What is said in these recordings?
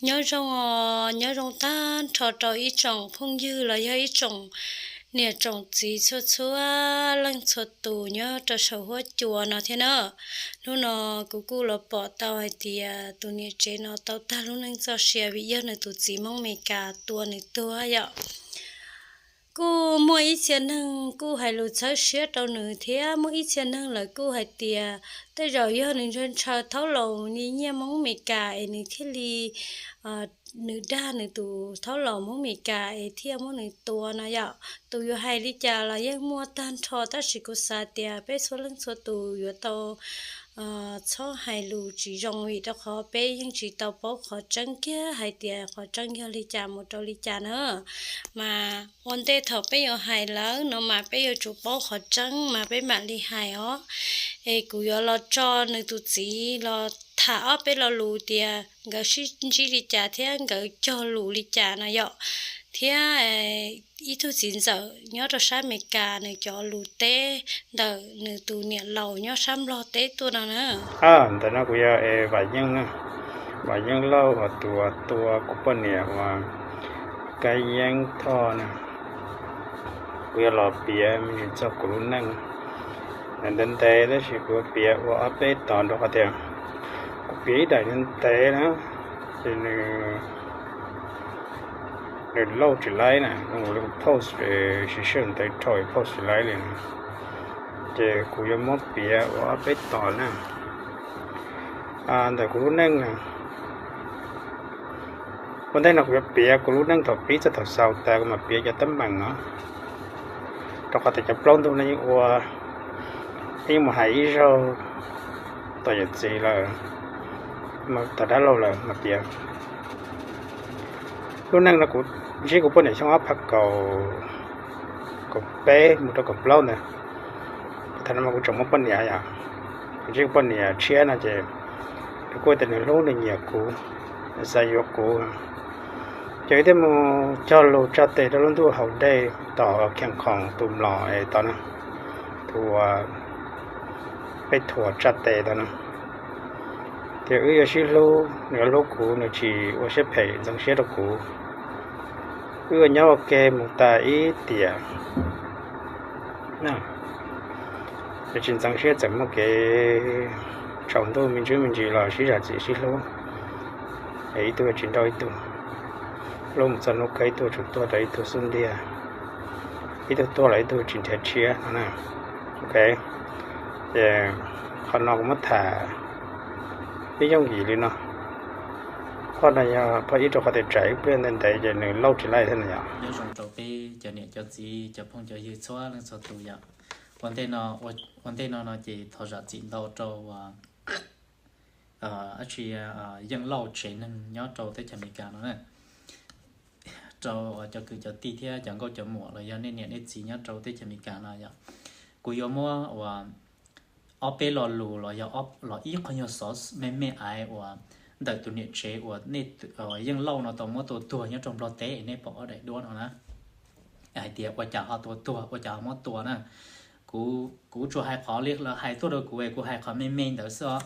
Nyob zoo os, nyob zoo tag nrho rau ib tsoom phooj ywg los yog ib tsoom niam tsoom txiv txhua txhua leej txhua tus nyob rau saum huab cua no thiab na. Hnub no kuv kuj los pom tau hais tias tus niam tsev no tau tag lub neej txoj sia vim yog nws tus txiv Hmoob Amelikas tua nws tuag yom. Kuj muaj ib txhia neeg kuj hais lus txhawb siab rau nws thiab muaj ib txhia neeg lawv kuj hais tias tej zaum yog nws ntshaw ntshaw thaub laus li nyiaj Hmoob Amelikas es nws thiaj li, nws dag nws tus thaub laus Hmoob Amelikas es thiaj muab nws tua no yom. Tus yuav hais li cas los yeej muaj tag nrho tab sis kuv xav tias peb txhua leej txhua tus yuav tau txhob hais lus tsis zoo vim rau qhov peb yeej tsis tau paub qhov tseeb kiag hais tias qhov tseeb yog li cas mus rau li cas na. Mas ua ntej thaum peb yuav hais lawm no mas peb yuav tsum paub qhov tseeb mas peb mam li hais os. Es kuv yuav los tso nws tus txiv los tham ob peb lo lus tias nkawd sib ntsib li cas thiab nkawd cog lus li cas no yom. Thiab ib tug txiv ntxawm nyob rau sab Amelikas nws cov lus teb ntawm nws tus niam laus nyob sab Nplog teb tuaj no na. Ntawm no kuv yog Vam Yeej, Vam Yeej Lauj, tus tua kuv poj niam uas Kab Yeeb Thoj na. Kuv yuav los piav me ntsis txog kuv lub neej ntev ntev tab sis kuv yuav piav ua ob peb tod rau qhov tias kuv piav ib daim ntev na ces nws, nws load tsis laib na, nws post siv sij hawm ntev dhau post tsis laib li. Ces kuv yuav muab piav ua ob peb tod na. Ntawm kuv lub neej na, ua ntej no kuv yuav piav kuv lub neej thaum pib txog thaum xaus tas kuv mam piav cov teeb meem no, rau qhov tias cov plaub ntug no yeej ua, yeej mus hais ib zaug tom yawm txiv lawm, tom dab laug lawm mas piav. Lub neej no kuv ntsib kuv poj niam xyoo ob phav kaum, kaum peb mus rau kaum plaub ntawd. Thaum no mas kuv tseem muaj poj niam yom, kuv ntsib kuv poj niam tshiab no ces nws kuj tias nws hlub nws nyiam kuv, nws xav yuav kuv. Ces wb thiaj mus cog lus tsa tes rau lub ntuj haus dej tom Khiam Khoom tus mlom es tod na, tus uas peb thuam tsa tes tod na. Ces wb yuav sib hlub, nws yuav hlub kuv, nws tsis ua siab phem ntxeev siab rau kuv. Wb yuav nyob ua ke mus tas ib tiam, nws tsis ntxeev siab txawm muaj kev tsaus ntuj me ntsis me ntsis los sib zam txim sib hlub, es ib tug tsis nrauj ib tug. Hlub mus txog hnub kawg ib tug tsum tuag rau ib tug xub ntiag, ib tug tuag los ib tug tsis nrhiav tshiab no na. Ok, ces qhov no kuv muab tham ib yooj yim li no. Qhov no yog qhov ib rau qhov tias tsam ib pliag ntev ntev ces nws load tsis laib thiab no yom. Nyob zoo rau peb cov niam cov txiv cov phooj cov ywg txhua leej txhua tus yom. Ua ntej no, ua ntej no no ces thov zam txim ntau rau dab tsi, Yeej Lauj tsev neeg nyob rau teb chaws Amelikas no na, rau cov kwv cov tij thiab cov nkauj cov muam los yog nej niam nej txiv nyob rau teb chaws Amelikas no yom. Kuv yuav muab uas ob peb lo lus los yog, los ib qho nyuag xov me me ais uas ntawm tus niam tsev uas Yeej Lauj no tau muab tua tuag nyob rau Nplog teb es nej pom ob daim duab no na. Hais tias ua cas ho tua tuag, ua cas ho muab tua na. Kuv, kuv tsuas hais qhov li lawv hais tuaj rau kuv es kuv hais qhov me me ntawd xwb os.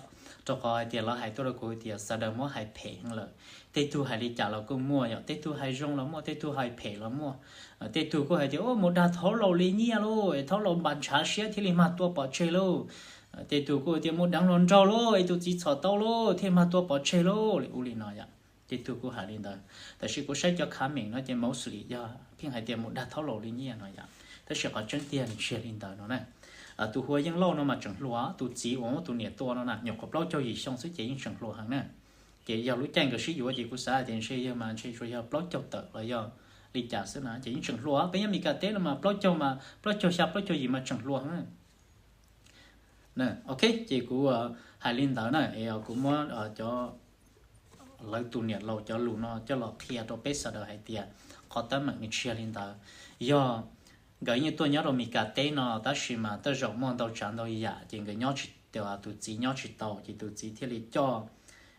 Rau qhov hais tias lawv hais tuaj rau kuv tias sawv daws muab hais phem heev lawm. Tej tug hais li cas los kuj muaj yom, tej tug hais zoo los muaj, tej tug hais phem los muaj. Tej tug kuj hais tias mus dag thaub laus li nyiaj lauj, thaub laus npam ntshav siab thiaj li mag tua pov tseg lauj. Tej tug kuj tias mus deev hluas nraug lauj, tus txiv txhom tau lauj thiaj mag tua pov tseg lauj, li ub li no yom. Tej tug kuj hais li ntawd, tab sis kuv saib cov comment no ces mostly yog pheej hais tias mus dag thaub laus li nyiaj no yom. Tab sis qhov tseeb tiag nws tsis yog li ntawd no na. Tus hu ua Yeej Lauj no mas tseem hluas, tus txiv uas muab tus niam tua no na nyuam qhuav plaub caug yim xyoo xwb ces yeej tseem hluas heev na. Ces yog lub caij nkawd sib yuav ces kuv xav tias ntshe yog mas ntshe tsuas yog plaub caug tawm los yog li cas xwb na, ces yeej tseem hluas. Peb nyob Meskas teb no mas plaub caug mas plaub caug xya plaub caug yim mas tseem hluas heev na. Ok, ces kuv hais li ntawd na es kuv muab cov, lawv tus niam laus cov lus no coj los qhia rau peb sawv daws hais tias qhov teeb meem nws tsis yog li ntawd. Yog nkawd yeej tuaj nyob rau Meskas teb no tab sis mas tej zaum muaj ntau tsav ntau yam ces nkawd nyob tsis, tus txiv nyob tsis tau ces tus txiv thiaj li coj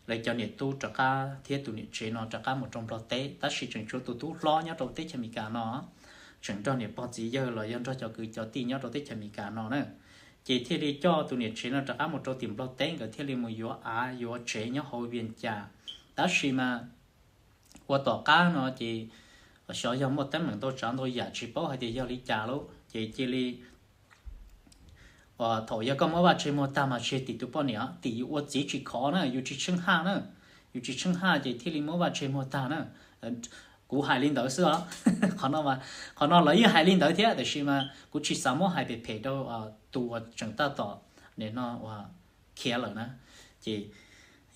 lawv cov niam tub rov qab thiab tus niam tsev no rov qab mus rau Nplog teb, tab sis tseem tshuav tus tub hlob nyob rau teb chaws Amelikas no tseem nrog niam pog txiv yawg los yog nrog cov kwv cov tij nyob rau teb chaws Amelikas no na. Ces thiaj li coj tus niam tsev no rov qab mus rau tim Nplog teb, nkawd thiaj li mus yuav av yuav tsev nyob hauv Vias Cas. Tab sis mas Ua tom qab no ces xyov yog muaj teeb meem ntau tsav ntau yam tsis paub hais tias yog li cas lawm ces cia li thaum yog koj muab vaj tse muag tag mas tseg tim tus poj niam, tim yus ua txiv tsis khov na, yus tsis tsheej haj na, yus tsis tsheej haj ces thiaj li muab vaj tse muag tag na. Kuv hais li ntawd xwb os. Qhov no lawv yeej hais li ntawd thiab tiam sis mas kuv tsis xav muab hais phem phem rau tus uas tseem tab tom nim no uas khiav lawm na. Ces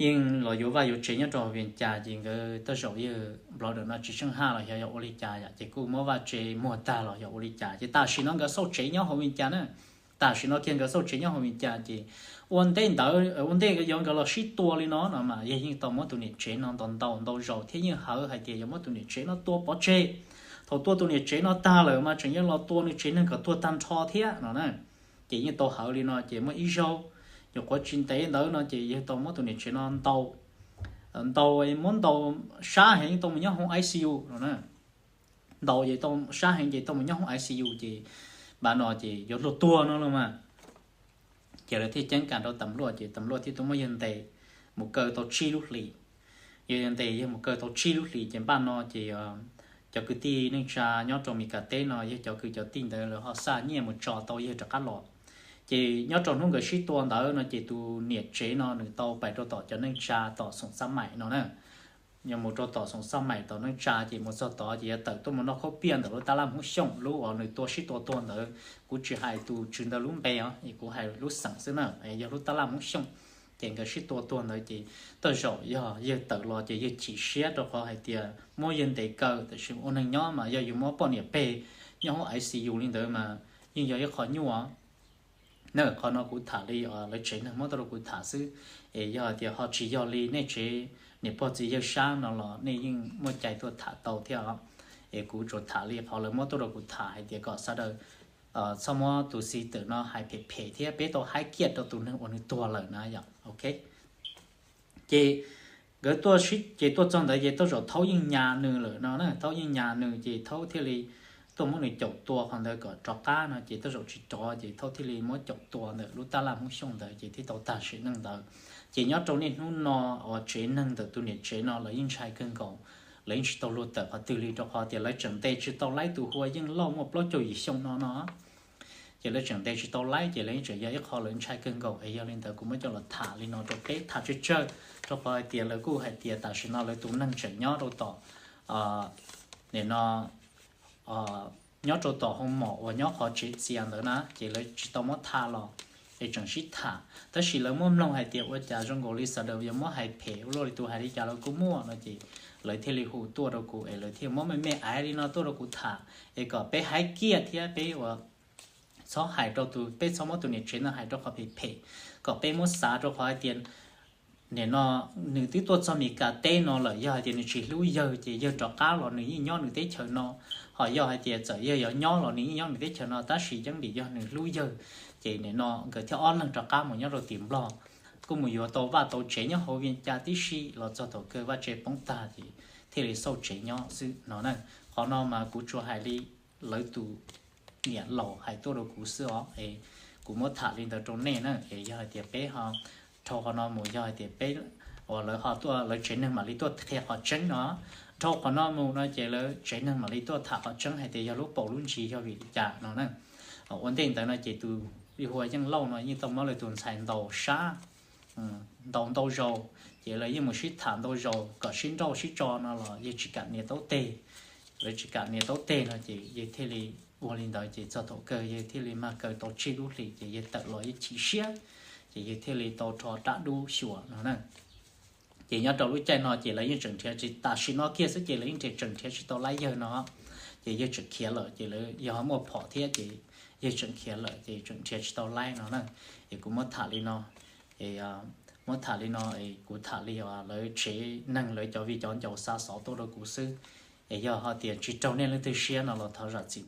yeej los yuav vaj yuav tsev nyob rau Vias Cas ces nkawd tej zaum yawg blogger no tsis tsheej haj los xyov yog ua li cas yom, ces kuj muab vaj tse muag tag los yog ua li cas ces tam sim no nkawd xauj tsev nyob hauv Vias Cas na. Tam sim no kiag nkawd xauj tsev nyob hauv Vias Cas ces ua ntej ntawd ua ntej yuav nkawd los sib tua li no no mas yog yeej tau muab tus niam tsev no ntaus ntaus ntau zaus thiab yeej hawv hais tias yuav muab tus niam tsev no tua pov tseg. Thaum tua tus niam tsev no tag lawm mas tseem yuav los tua nws tsev neeg kom tuag tag nrho thiab no na. Ces yeej tau hawv li no ces muaj ib zaug, nyuam qhuav tsis ntev ntawd no ces yawg tau muab tus niam tsev no ntaus, ntaus muab ntaus sab heev yeej tau mus nyob hauv I C U no na. Ntaus ces tau sab heev ces tau mus nyob hauv I C U ces npaj no ces yuav luag tuag no los mas. Ces lawv thiaj ceeb kam rau tas luaj ces tas luaj thiaj tuaj muab yawg ntes mus kaw tau tsib lub hlis. Yawg ntes yawg mus kaw tau tsib lub hlis ces npaj no ces cov kwv tij neej tsa nyob rau Mes Kas teb no yog cov kwv cov tij ntawd lawv ho xa nyiaj mus tso tau yawg rov qab los. Ces nyob rau hnub nkawd sib tua ntawd no ces tus niam tsev no nws tau pais rau tom cov neej tsa tom Xoom Xab Maim no na. Yog mus rau tom Xoom Xab Maim tom neej tsa ces mus txog tod ces yuav tawm tuaj mus noj khaub piaj ntawm lub tab laj Hmoob Xyooj lub uas nws tua sib tua tuag ntawd. Kuv tsis hais tus tswv ntawd lub npe os, kuv hais lub xeem xwb na, yog lub tab laj Hmoob Xyooj. Ces nkawd sib tua tuag ntawd ces tej zaum yog yawg tawm los ces yawg chim siab rau qhov hais tias muab yawg ntes kaw tiam sis ua neeg nyob mas yog yus muab poj niam peg nyob hauv I C U li ntawd mas yeej yog ib qho nyuaj. Na qhov no kuv tham li lawv tsev neeg muab tuaj rau kuv tham xwb, es yog hais tias ho tsis yog li nej tsev niam pog txiv yawg sab no los nej yeej muaj cai tuaj tham tau thiab os. Es kuv tsuas tham li qhov lawv muab tuaj rau kuv tham hais tias kom sawv daws txhob muab tus xis tawm no hais phem phem thiab peb tau haib kiaj rau tus neeg uas nws tuag lawm na yom. Ok, ces nkawd tuaj sib ces tuaj txog ntawd ces tej zaum Thaub yeej nyas nws lawm no na, Thaub yeej nyas nws ces Thaub thiaj li tuaj muab nws caum tua qhov ntawd kom rov qab no ces tej zaum tsis rov ces Thaub thiaj li muab caum tua ntawm lub tab laj Hmoob Xyooj ntawd ces thiaj tau tag sim neej ntawd. Ces nyob rau niaj hnub no uas tsev neeg ntawm tus niam tsev no lawv yeej ntshai kawg nkaus, lawv yeej tsis tau luag tawm qhov twg li rau qhov tias lawv tseem ntes tsis tau laib tus hu ua Yeej Lauj muaj plaub caug yim xyoo no no. Ces lawv tseem ntes tsis tau laib ces lawv yeej tseem yog ib qho lawv ntshai kawg nkaus es yog li ntawd kuv muab coj los tham li no rau peb tham tsawg tsawg, rau qhov hais tias lawv kuj hais tias tam sim no lawv tus neeg tseem nyob rau tom, nim no nyob rau tom hoo mom uas nyob qhov tsev txias ntawd na ces lawv tsis tau muab tha los, es tseem sib tham tab sis lawv muab mloog hais tias ua cas zoo nkaus li sawv daws yuav muab hais phem ua luaj li tus hais li cas los kuj muaj no ces lawv thiaj li hu tuaj rau kuv es lawv thiaj muab me me aiv li no tuaj rau kuv tham, es kom peb haib kiaj thiab peb ua txhob hais rau tus, peb txhob muab tus niam tsev no hais rau qhov phem phem, kom peb muab xav rau qhov hais tias nim no nws twb tuaj txog Mes Kas teb no lawm, yog hais tias nws tsis hlub yawg ces yawg rov qab los nws yeej nyob nws teb chaws no, ho yog hais tias txawm yawg yuav nyob los nws yeej nyob nws teb chaws no tab sis yeej vim yog nws hlub yawg, ces nim no nkawd thiaj ob leeg rov qab mus nyob rau tim Nplog, kuj mus yuav tau vaj tau tsev nyob hauv Vias Cas tib si los txog thaum kawg vaj tse poob tag ces thiaj li xauj tsev nyob xwb no na. Qhov no mas kuv tsuas hais li lawv tus niam laus hais tuaj rau kuv xwb os, es kuv muab tham li ntawd rau nej na. Es yog hais tias peb ho dhau qhov no mus yog hais tias peb uas lawv ho tuaj lawv tsev neeg mam li tuaj qhia qhov tseeb no, dhau qhov no mus no ces lawv tsev neeg mam li tuaj tham qhov tseeb hais tias yog lub paus lub ntsis yog vim li cas no na. Ua ntej ntawd no ces tus hu ua Yeej Lauj no yeej tau muab lawv tus ntxhais ntaus sab, ntaus ntau zaus, ces lawv yeej mus sib tham ntau zaus kom sib nrauj sib tso no los yawg tsis kam nias taub teg. Lawv tsis kam nias taub teg no ces yawg thiaj li ua li ntawd ces txog thaum kawg yawg thiaj li mag kaw tau tsib lub hlis ces yawg tawm los yawg chim siab, ces yawg thiaj li tau rho rab dub xyuas no na. Ces nyob rau lub caij no ces lawv yeej tseem nrhiav tsis, tam sim no kiag xwb ces lawv yeej tseem nrhiav tsis tau laib yawg no, ces yawg tseem khiav lawm ces lawv yog muaj phom thiab ces yawg tseem khiav lawm ces tseem nrhiav tsis tau laib no na. Es kuv muab tham li no, muab tham li no, kuv tham li lawv tsev neeg lawv cov viv cov ncaus xa xov tuaj rau kuv xwb. Es yog hais tias tsis raug nej leej twg siab no los thov zam txim